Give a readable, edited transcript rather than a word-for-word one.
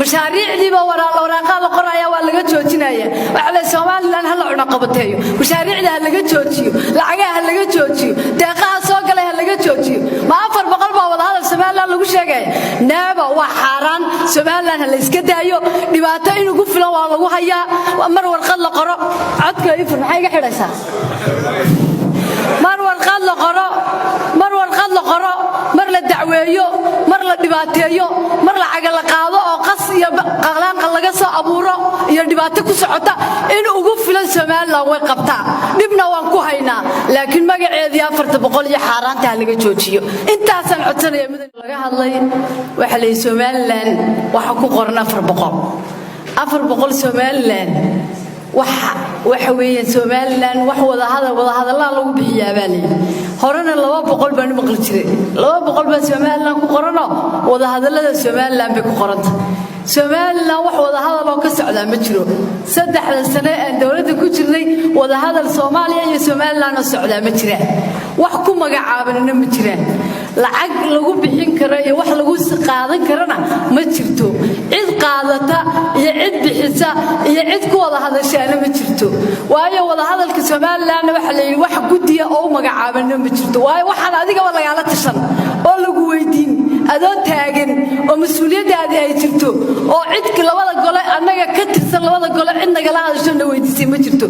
Mashaariicdiiba waraaqaa la qoraya, waa laga joojinaya. Waxa la Somaliland ha la cunaqabateeyo, mashaariicda ha laga joojiyo, lacagaha ha laga joojiyo, deeqaha soo galay ha laga joojiyo. Ma 400 baa wadahadal Somaliland lagu sheegaya? Neeba, waa xaaraan. Somaliland ha la iska daayo. Dhibaato in ugu filan waa lagu hayaa. Mar warqad la qoro, codka ifur, maxay iga xidhaysaa? Mar warqad la qoro, mar warqad la qoro, mar la dacweeyo, mar la dhibaateeyo, mar lacaga la qaado oo qas iyo qalaanqa laga soo abuuro iyo dhibaato ku socota in ugu filan Somaliland way qabtaa. Dhibna waan ku haynaa, laakiin magaceedii 400 iyo xaaraanta ha laga joojiyo. Intaasaan codsanaya. Mudan laga hadlay, waxaa la yidhi Somaliland waxa ku qoran 400, 400. Somaliland waxa weeyaan, Somaliland wax wadahadal, wadahadallaa lagu bixiyaa baa layidhi. Horena 200 baan u maqli jiray. 200 baa Somaliland ku qoranoo wadahadallada Somaliland bay ku qoranta. Somaliland wax wadahadal oo ka socdaa ma jiro. 3da sane aan dowladda ku jirnay, wadahadal Soomaaliya iyo Somaliland oo socdaa ma jiraan, wax ku magacaabanina ma jiraan. Lacag lagu bixin karo iyo wax lagu qaadan karana ma jirto. Cid qaadata iyo cid bixisa iyo cid ku wada hadashaana ma jirto. Waayo, wadahadalka Somalilandna waxa la yidhi wax guddiya oo u magacaabanina ma jirto. Waayo, waxaan adigaba lagaala tashan oo lagu weydiin, adoo taagan oo mas-uuliyaddaadii ay jirto oo cid labada gole annaga ka tirsan, labada gole cid nagala hadasho na weydiisay ma jirto.